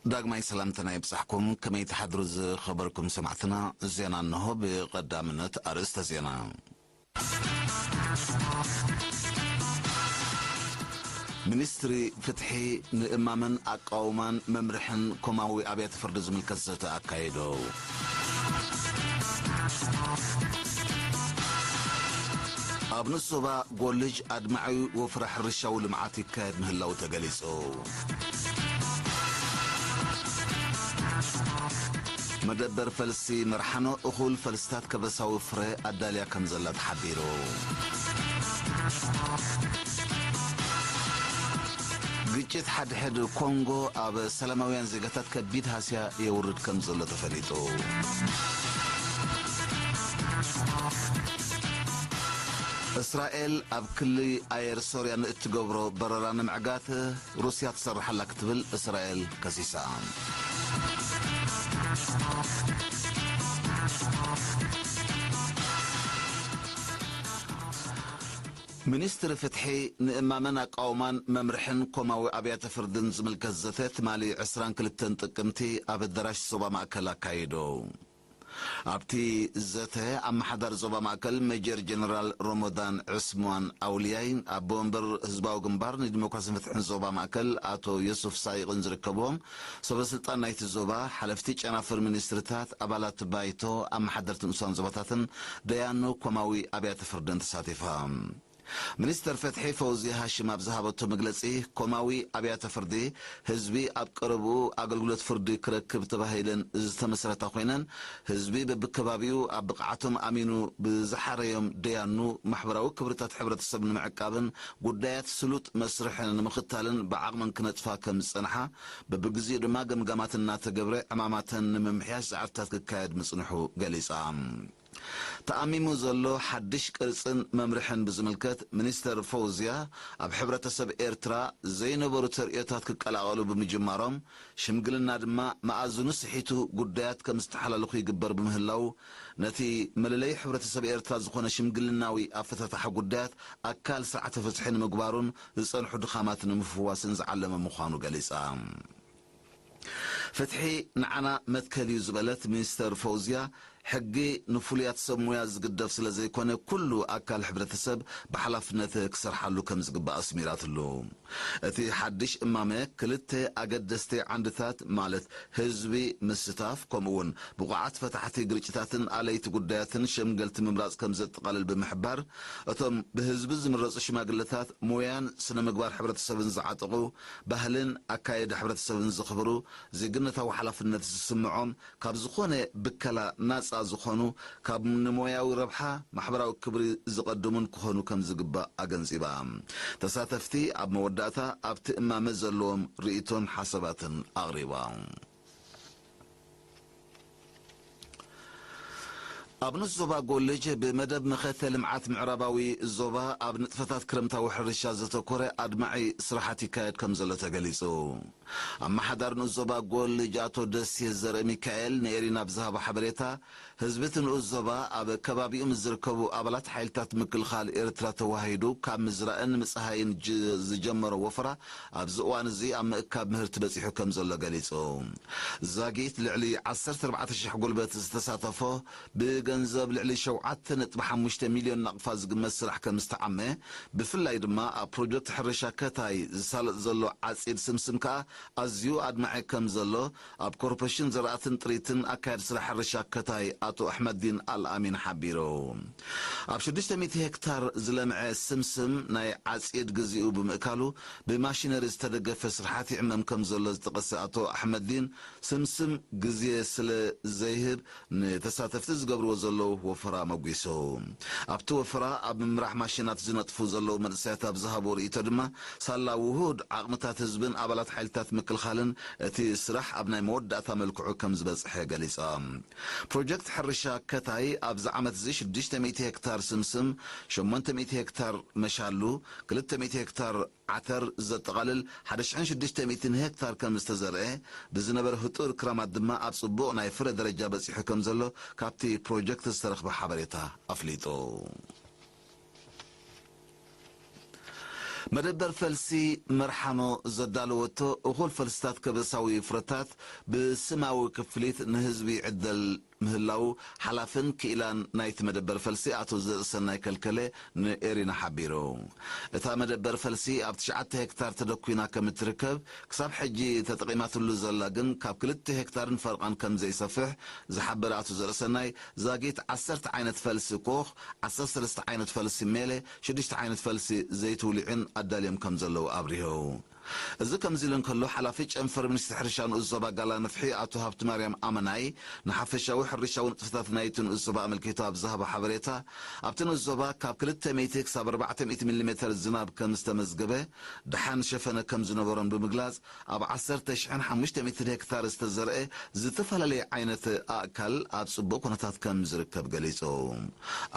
ዳግማይ ሰላምትና ይብጻሕኩም። ከመይ ትሓድሩ ዝኸበርኩም ሰማዕትና? ዜና እንሆ። ብቐዳምነት ኣርእስተ ዜና። ሚኒስትሪ ፍትሒ ንእማመን ኣቃውማን መምርሕን ኮማዊ ኣብያተ ፍርዲ ዝምልከት ዘተ ኣካይዶ። ኣብ ንኡስ ዞባ ጎልጅ ኣድማዒ ወፍራ ሕርሻዊ ልምዓት ይካየድ ምህላው ተገሊጹ። መደበር ፈልሲ መርሓኖ እኹል ፈልስታት ከበሳዊ ፍረ ኣዳልያ ከም ዘላ ተሓቢሩ። ግጭት ሓድሕድ ኮንጎ ኣብ ሰላማውያን ዜጋታት ከቢድ ሃስያ የውርድ ከም ዘሎ ተፈሊጡ። እስራኤል ኣብ ክሊ ኣየር ሶርያ ንእትገብሮ በረራ ንምዕጋት ሩስያ ትሰርሓላ ክትብል እስራኤል ከሲሳ። ሚኒስትሪ ፍትሒ ንእማመን ኣቃውማን መምርሕን ኮማዊ ኣብያተ ፍርድን ዝምልከት ዘተ ትማሊ ዕስራን ክልተን ጥቅምቲ ኣብ ኣዳራሽ ዞባ ማእከል ኣካይዱ። ኣብቲ ዘተ ኣመሓዳሪ ዞባ ማእከል ሜጀር ጀነራል ሮሞዳን ዕስማን ኣውልያይ፣ ኣቦ ወንበር ህዝባዊ ግንባር ንዲሞክራስን ፍትሕን ዞባ ማእከል ኣቶ ዮሱፍ ሳይቕን ዝርከብዎም ሰበ ስልጣን ናይቲ ዞባ፣ ሓለፍቲ ጨናፍር ሚኒስትርታት፣ ኣባላት ባይቶ፣ ኣመሓደርቲ ንኡሳን ዞባታትን ደያኑ ኮማዊ ኣብያተ ፍርድን ተሳቲፋ። ሚኒስተር ፍትሒ ፈውዝያ ሃሽም ኣብ ዝሃበቶ መግለጺ፣ ኮማዊ ኣብያተ ፍርዲ ህዝቢ ኣብ ቀረብኡ ኣገልግሎት ፍርዲ ክረክብ ተባሂለን ዝተመስረታ ኮይነን፣ ህዝቢ በብከባቢኡ ኣብ ብቕዓቶም ኣሚኑ ብዝሓረዮም ደያኑ ማሕበራዊ ክብርታት ሕብረተሰብ ንምዕቃብን ጉዳያት ስሉጥ መስርሕ ንምኽታልን ብዓቕመን ክነጥፋ ከም ዝጸንሓ፣ በብግዜኡ ድማ ገምጋማት እናተገብረ ዕማማተን ንምምሕያሽ ጻዕርታት ክካየድ ምጽንሑ ገሊጻ። ተኣሚሙ ዘሎ ሓድሽ ቅርጽን መምርሕን ብዝምልከት፣ ሚኒስተር ፈውዝያ፣ ኣብ ሕብረተሰብ ኤርትራ ዘይነበሩ ተርእዮታት ክቀላቐሉ ብምጅማሮም፣ ሽምግልና ድማ መኣዝኑ ስሒቱ ጉዳያት ከም ዝተሓላለኹ ይግበር ብምህላው፣ ነቲ መለለዪ ሕብረተሰብ ኤርትራ ዝኾነ ሽምግልናዊ ኣፈታትሓ ጉዳያት ኣካል ስርዓተ ፍትሒ ንምግባሩን ዝጸንሑ ድኻማት ንምፍዋስን ዝዓለመ ምዃኑ ገሊጻ። ፍትሒ ንዓና መትከል እዩ ዝበለት ሚኒስተር ፈውዝያ፣ ሕጊ ንፍሉያት ሰብ ሞያ ዝግደፍ ስለ ዘይኮነ፣ ኩሉ ኣካል ሕብረተሰብ ብሓላፍነት ክሰርሓሉ ከም ዝግባእ ኣስሚራትሉ። እቲ ሓድሽ እማመ፣ ክልተ ኣገደስቲ ዓንድታት፣ ማለት ህዝቢ ምስታፍ፣ ከምኡውን ብቑዓት ፈታሕቲ ግርጭታትን ኣለይቲ ጉዳያትን ሸምገልቲ ምምራጽ ከም ዘጠቓልል ብምሕባር፣ እቶም ብህዝቢ ዝምረጹ ሽማግለታት ሞያን ስነ ምግባር ሕብረተሰብን ዝዓጥቑ፣ ባህልን ኣካየዳ ሕብረተሰብን ዘኽብሩ፣ ዜግነታዊ ሓላፍነት ዝስምዖም፣ ካብ ዝኾነ ብከላ ናጻ ዝኾኑ፣ ካብ ንሞያዊ ረብሓ ማሕበራዊ ክብሪ ዝቐድሙን ክኾኑ ከም ዝግባእ ኣገንዚባ። ተሳተፍቲ ኣብ መወዳእታ ኣብቲ እማመ ዘለዎም ርእይቶን ሓሳባትን ኣቕሪባ። ኣብ ንኡስ ዞባ ጎልጅ ብመደብ መኸተ ልምዓት ምዕራባዊ ዞባ ኣብ ንጥፈታት ክረምታዊ ሕርሻ ዘተኮረ ኣድማዒ ስራሓት ይካየድ ከም ዘሎ ተገሊጹ። ኣመሓዳሪ ንኡስ ዞባ ጎልጅ ኣቶ ደሴ ዘርእ ሚካኤል ንኤሪና ብዝሃቦ ሓበሬታ፣ ህዝቢ እቲ ንኡስ ዞባ ኣብ ከባቢኡ ምስ ዝርከቡ ኣባላት ሓይልታት ምክልኻል ኤርትራ ተዋሂዱ ካብ ምዝራእን ምጽሃይን ጅ-፣ ዝጀመሮ ወፈራ ኣብዚ እዋን እዚ ኣብ ምእካብ ምህርቲ በጺሑ ከም ዘሎ ገሊጹ። ዛጊት ልዕሊ ዓሰርተ ኣርባዕተ ሽሕ ጉልበት ዝተሳተፎ፣ ብገንዘብ ልዕሊ ሸውዓተ ነጥቢ ሓሙሽተ ሚልዮን ናቕፋ ዝግመት ስራሕ ከም ዝተዓመ፣ ብፍላይ ድማ ኣብ ፕሮጀክት ሕርሻ ከታይ ዝሳለጥ ዘሎ ዓጺድ ስምስም ከኣ ኣዝዩ ኣድማዒ ከም ዘሎ ኣብ ኮርፖሬሽን ዘራእትን ጥሪትን ኣካያዲ ስራሕ ሕርሻ ከታይ ኣቶ ኣሕመዲን ኣልኣሚን ሓቢሩ። ኣብ ሽዱሽተ ሚእቲ ሄክታር ዝለምዐ ስምስም ናይ ዓጺድ ግዚኡ ብምእካሉ ብማሽነሪ ዝተደገፈ ስራሓት ይዕመም ከም ዘሎ ዝጠቐሰ ኣቶ ኣሕመዲን፣ ስምስም ግዜ ስለ ዘይህብ ንተሳተፍቲ ዝገብርዎ ዘለዉ ወፈራ መጒሱ። ኣብቲ ወፈራ ኣብ ምምራሕ ማሽናት ዝነጥፉ ዘለዉ መንእሰያት ኣብ ዝሃብዎ ርእይቶ ድማ፣ ሳላ ውሁድ ዓቕምታት ህዝብን ኣባላት ሓይልታት ምክልኻልን እቲ ስራሕ ኣብ ናይ መወዳእታ መልክዑ ከም ዝበጽሐ ገሊጾም። ፕሮጀክት ሕርሻ ከታይ ኣብዚ ዓመት እዚ ሽዱሽተ ሚእቲ ሄክታር ስምስም፣ ሸሞንተ ሚእቲ ሄክታር መሻሉ፣ ክልተ ሚእቲ ሄክታር ዓተር ዘጠቓልል ሓደ ሽሕን ሽዱሽተ ሚእትን ሄክታር ከም ዝተዘርአ፣ ብዝነበረ ህጡር ክራማት ድማ ኣብ ጽቡቕ ናይ ፍረ ደረጃ በጺሑ ከም ዘሎ ካብቲ ፕሮጀክት ዝተረኽበ ሓበሬታ ኣፍሊጡ። መደበር ፈልሲ መርሓኖ ዘዳለወቶ እኹል ፈልስታት ከበሳዊ ፍረታት ብስማዊ ክፍሊት ንህዝቢ ይዕደል ምህላዉ ሓላፍን ክኢላን ናይቲ መደበር ፈልሲ ኣቶ ዘርእሰናይ ከልከለ ንኤሪና ሓቢሩ። እታ መደበር ፈልሲ ኣብ ትሽዓተ ሄክታር ተደኲና ከም እትርከብ፣ ክሳብ ሕጂ ተጠቒማትሉ ዘላ ግን ካብ ክልተ ሄክታርን ፈርቓን ከም ዘይሰፍሕ ዝሓበረ ኣቶ ዘርእሰናይ፣ ዛጊት ዓሰርተ ዓይነት ፈልሲ ኮኽ፣ ዓሰርተ ሰለስተ ዓይነት ፈልሲ ሜለ፣ ሽዱሽተ ዓይነት ፈልሲ ዘይትውሊዕን ኣዳልዮም ከም ዘለዉ ኣብሪሁ። እዚ ከምዚ ኢሉ እንከሎ፣ ሓላፊ ጨንፈር ሚኒስትሪ ሕርሻ ንኡስ ዞባ ጋላ ንፍሒ ኣቶ ሃብቲ ማርያም ኣመናይ ንሓፈሻዊ ሕርሻዊ ንጥፈታት ናይቲ ንኡስ ዞባ ኣመልኪቱ ኣብ ዝሃቦ ሓበሬታ፣ ኣብቲ ንኡስ ዞባ ካብ ክልተ ሚእቲ ክሳብ ኣርባዕተ ሚእቲ ሚሊሜተር ዝናብ ከም ዝተመዝገበ፣ ደሓን ሸፈነ ከም ዝነበሮን ብምግላጽ፣ ኣብ ዓሰርተ ሽሕን ሓሙሽተ ሚእትን ሄክታር ዝተዘርአ ዝተፈላለየ ዓይነት ኣእካል ኣብ ጽቡቕ ኩነታት ከም ዝርከብ ገሊጹ።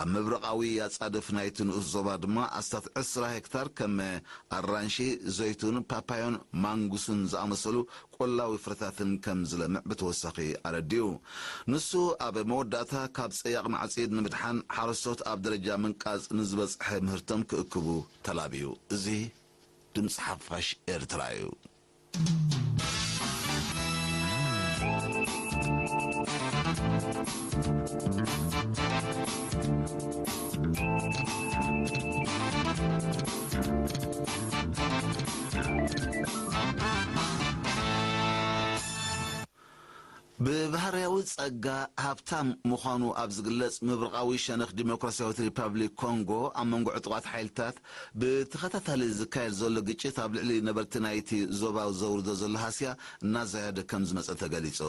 ኣብ ምብራቓዊ ኣጻድፍ ናይቲ ንኡስ ዞባ ድማ ኣስታት ዕስራ ሄክታር ከም ኣራንሺ፣ ዘይቱን፣ ፓፓዮን ማንጉስን ዝኣመሰሉ ቆላዊ ፍረታትን ከም ዝለምዕ ብተወሳኺ ኣረዲኡ። ንሱ ኣብ መወዳእታ ካብ ጸያቕ ማዕጺድ ንምድሓን ሓረስቶት ኣብ ደረጃ ምንቃጽ ንዝበጽሐ ምህርቶም ክእክቡ ተላብዩ። እዚ ድምጺ ሓፋሽ ኤርትራ እዩ። ብባህርያዊ ጸጋ ሃብታም ምዃኑ ኣብ ዝግለጽ ምብራቓዊ ሸነኽ ዲሞክራሲያዊት ሪፓብሊክ ኮንጎ፣ ኣብ መንጎ ዕጡቓት ሓይልታት ብተኸታታሊ ዝካየድ ዘሎ ግጭት ኣብ ልዕሊ ነበርቲ ናይቲ ዞባ ዘውርዶ ዘሎ ሃስያ እናዘያደ ከም ዝመጸ ተገሊጹ።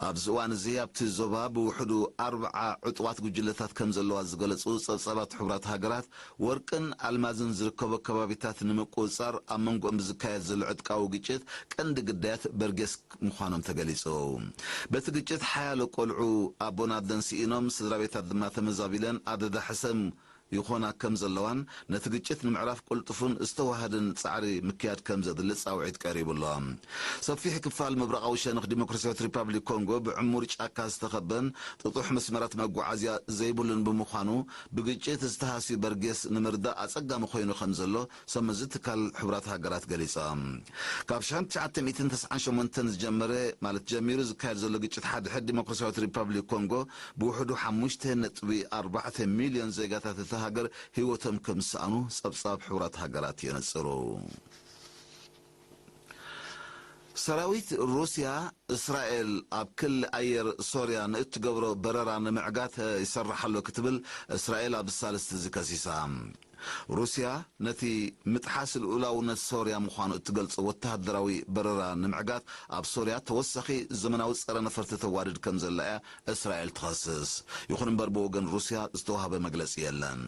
ኣብዚ እዋን እዚ ኣብቲ ዞባ ብውሕዱ ኣርብዓ ዕጡቓት ጉጅለታት ከም ዘለዋ ዝገለጹ ጸብጻባት ሕቡራት ሃገራት፣ ወርቅን ኣልማዝን ዝርከቦ ከባቢታት ንምቁጽጻር ኣብ መንጎኦም ዝካየድ ዘሎ ዕጥቃዊ ግጭት ቀንዲ ግዳያት በርጌስ ምዃኖም ተገሊጹ። በቲ ግጭት ሓያሎ ቆልዑ ኣቦን ኣደን ስኢኖም፣ ስድራ ቤታት ድማ ተመዛቢለን ኣደዳ ሕሰም ይኾና ከም ዘለዋን ነቲ ግጭት ንምዕራፍ ቅልጡፍን ዝተዋህደን ጻዕሪ ምክያድ ከም ዘድሊ ጻውዒት ቀሪቡ ኣሎ። ሰፊሕ ክፋል ምብራቓዊ ሸነኽ ዲሞክራሲያዊት ሪፓብሊክ ኮንጎ ብዕሙር ጫካ ዝተኸበን ጥጡሕ መስመራት መጓዓዝያ ዘይብሉን ብምዃኑ፣ ብግጭት ዝተሃስዩ በርጌስ ንምርዳእ ኣጸጋሚ ኮይኑ ከም ዘሎ ሰመዚ ትካል ሕቡራት ሃገራት ገሊጻ። ካብ ሽሕን ትሽዓተ ሚእትን ተስዓን ሸሞንተን ዝጀመረ፣ ማለት ጀሚሩ ዝካየድ ዘሎ ግጭት ሓድሕድ ዲሞክራሲያዊት ሪፓብሊክ ኮንጎ ብውሕዱ ሓሙሽተ ነጥቢ ኣርባዕተ ሚልዮን ዜጋታት እታ ሃገር ህይወቶም ከም ዝሰኣኑ ጸብጻብ ሕቡራት ሃገራት የነጽሩ። ሰራዊት ሩስያ፣ እስራኤል ኣብ ክሊ ኣየር ሶርያ ንእትገብሮ በረራ ንምዕጋት ይሰርሕ ኣሎ ክትብል እስራኤል ኣብ ሳልስቲ እዚ ከሲሳ። ሩስያ ነቲ ምጥሓስ ልኡላውነት ሶርያ ምዃኑ እትገልጾ ወተሃደራዊ በረራ ንምዕጋት ኣብ ሶርያ ተወሳኺ ዘመናዊ ጸረ ነፈርቲ ተዋድድ ከም ዘላ እያ እስራኤል ትኸስስ። ይኹን እምበር ብወገን ሩስያ ዝተዋህበ መግለጺ የለን።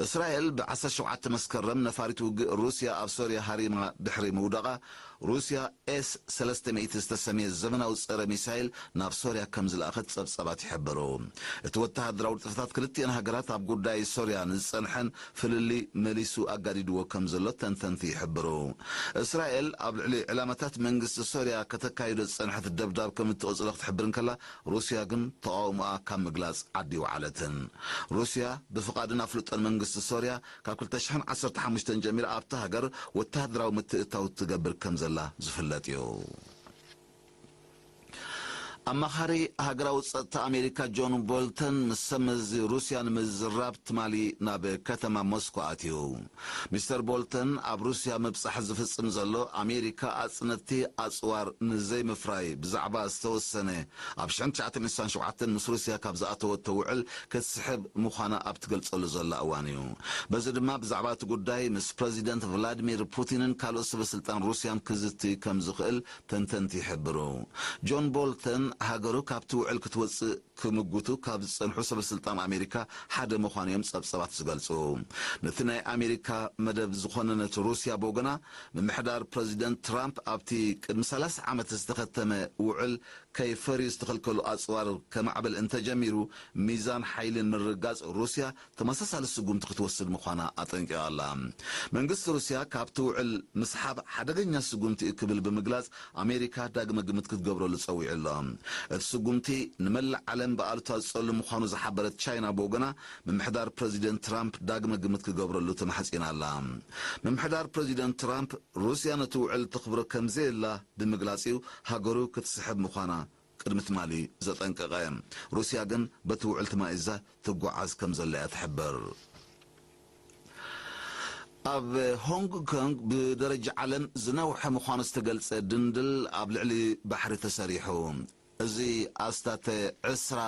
እስራኤል ብ ዓሰርተ ሸውዓተ መስከረም ነፋሪት ውግእ ሩስያ ኣብ ሶርያ ሃሪማ ድሕሪ ምውዳቓ፣ ሩስያ ኤስ ሰለስተ ሚእቲ ዝተሰምየ ዘመናዊ ጸረ ሚሳይል ናብ ሶርያ ከም ዝለኣኸት ጸብጻባት ይሕብሩ። እቲ ወተሃደራዊ ንጥፈታት ክልቲኤን ሃገራት ኣብ ጉዳይ ሶርያ ንዝጸንሐን ፍልልይ መሊሱ ኣጋዲድዎ ከም ዘሎ ተንተንቲ ይሕብሩ። እስራኤል ኣብ ልዕሊ ዕላማታት መንግስቲ ሶርያ ከተካይዶ ዝጸንሐት ደብዳብ ከም እትቕጽሎ ክትሕብር እንከላ፣ ሩስያ ግን ተቓውሞኣ ካብ ምግላጽ ዓዲ ይወዓለትን። ሩስያ ብፍቓድን ኣፍልጦን መንግስቲ ሶርያ ካብ ክልተ ሽሕን ዓሰርተ ሓሙሽተን ጀሚራ ኣብታ ሃገር ወተሃደራዊ ምትእትታው ትገብር ከም ዘላ ዝፍለጥ እዩ። ኣማኻሪ ሃገራዊ ጸጥታ ኣሜሪካ ጆን ቦልተን ምስ ሰመዚ ሩስያ ንምዝራብ ትማሊ ናብ ከተማ ሞስኮ ኣትዩ። ሚስተር ቦልተን ኣብ ሩስያ ምብጻሕ ዝፍጽም ዘሎ ኣሜሪካ ኣጽነትቲ ኣጽዋር ንዘይምፍራይ ብዛዕባ ዝተወሰነ ኣብ ሽሕን ትሽዓተ ሚእትን ስሳን ሸውዓተን ምስ ሩስያ ካብ ዝኣተወቶ ውዕል ክትስሕብ ምዃና ኣብ ትገልጸሉ ዘላ እዋን እዩ። በዚ ድማ ብዛዕባ እቲ ጉዳይ ምስ ፕረዚደንት ቭላድሚር ፑቲንን ካልኦት ሰበ ስልጣን ሩስያን ክዝቲ ከም ዝኽእል ተንተንቲ ይሕብሩ። ጆን ቦልተን ሃገሩ ካብቲ ውዕል ክትወጽእ ክምጉቱ ካብ ዝጸንሑ ሰበ ስልጣን ኣሜሪካ ሓደ ምዃኑ እዮም ጸብጸባት ዝገልጹ። ነቲ ናይ ኣሜሪካ መደብ ዝኾነ ነቲ ሩስያ ብወገና፣ ምምሕዳር ፕረዚደንት ትራምፕ ኣብቲ ቅድሚ ሰላሳ ዓመት ዝተኸተመ ውዕል ከይፈርዩ ዝተኸልከሉ ኣጽዋር ከማዕብል እንተጀሚሩ፣ ሚዛን ሓይሊ ንምርግጋጽ ሩስያ ተመሳሳሊ ስጉምቲ ክትወስድ ምዃና ኣጠንቂቓ ኣላ። መንግስቲ ሩስያ ካብቲ ውዕል ምስሓብ ሓደገኛ ስጉምቲ እዩ ክብል ብምግላጽ፣ ኣሜሪካ ዳግመ ግምት ክትገብረሉ ጸዊዑ ኣሎ። እቲ ስጉምቲ ንመላእ ዓለም ብኣሉታ ዝጸሉ ምዃኑ ዝሓበረት ቻይና ብወገና፣ ምምሕዳር ፕረዚደንት ትራምፕ ዳግመ ግምት ክገብረሉ ተማሕጺና ኣላ። ምምሕዳር ፕረዚደንት ትራምፕ፣ ሩስያ ነቲ ውዕል ተኽብሮ ከም ዘየላ ብምግላጽ እዩ ሃገሩ ክትስሕብ ምዃና ቅድሚ ትማሊ ዘጠንቀቐ። ሩስያ ግን በቲ ውዕል ተማኢዛ ትጓዓዝ ከም ዘላ እያ ትሕብር። ኣብ ሆንግ ኮንግ ብደረጃ ዓለም ዝነውሐ ምዃኑ ዝተገልጸ ድንድል ኣብ ልዕሊ ባሕሪ ተሰሪሑ። እዚ ኣስታት ዕስራ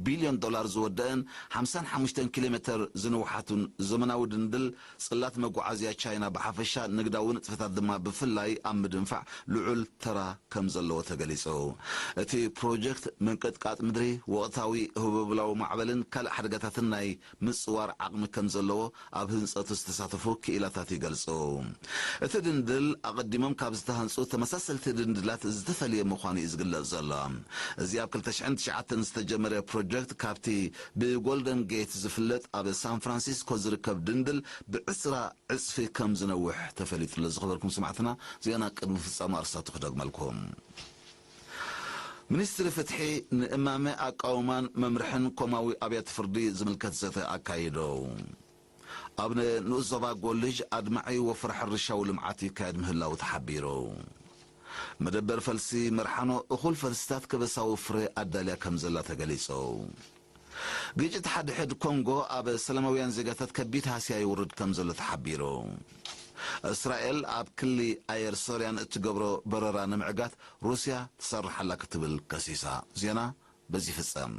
ቢልዮን ዶላር ዝወደአን ሓምሳን ሓሙሽተን ኪሎ ሜተር ዝንውሓቱን ዘመናዊ ድንድል፣ ጽላት መጓዓዝያ ቻይና ብሓፈሻ፣ ንግዳዊ ንጥፈታት ድማ ብፍላይ ኣብ ምድንፋዕ ልዑል ተራ ከም ዘለዎ ተገሊጹ። እቲ ፕሮጀክት ምንቅጥቃጥ ምድሪ፣ ወቕታዊ ህቦብላዊ ማዕበልን ካልእ ሓደጋታትን ናይ ምጽዋር ዓቕሚ ከም ዘለዎ ኣብ ህንጸቱ ዝተሳተፉ ክኢላታት ይገልጹ። እቲ ድንድል ኣቐዲሞም ካብ ዝተሃንጹ ተመሳሰልቲ ድንድላት ዝተፈልየ ምዃኑ እዩ ዝግለጽ ዘሎ። እዚ ኣብ ክልተ ሽሕን ትሽዓተን ዝተጀመረ ፕሮጀክት፣ ካብቲ ብጎልደን ጌት ዝፍለጥ ኣብ ሳን ፍራንሲስኮ ዝርከብ ድንድል ብዕስራ ዕጽፊ ከም ዝነውሕ ተፈሊጡ ኣሎ። ዝኸበርኩም ሰማዕትና፣ ዜና ቅድሚ ፍጻመ ኣርስታቱ ክደግመልኩም። ሚኒስትሪ ፍትሒ ንእማመ ኣቃውማን መምርሕን ኮማዊ ኣብያተ ፍርዲ ዝምልከት ዘተ ኣካይዶ። ኣብ ንኡስ ዞባ ጎልጅ ኣድማዒ ወፍሪ ሕርሻዊ ልምዓት ይካየድ ምህላው ተሓቢሩ። መደበር ፈልሲ መርሓኖ እኹል ፈልስታት ከበሳዊ ፍረ ኣዳልያ ከም ዘላ ተገሊጹ። ግጭት ሓድሕድ ኮንጎ ኣብ ሰላማውያን ዜጋታት ከቢድ ሃስያ ይውርድ ከም ዘሎ ተሓቢሩ። እስራኤል ኣብ ክሊ ኣየር ሶርያን እትገብሮ በረራ ንምዕጋት ሩስያ ትሰርሕ ኣላ ክትብል ከሲሳ። ዜና በዚ ይፍጸም።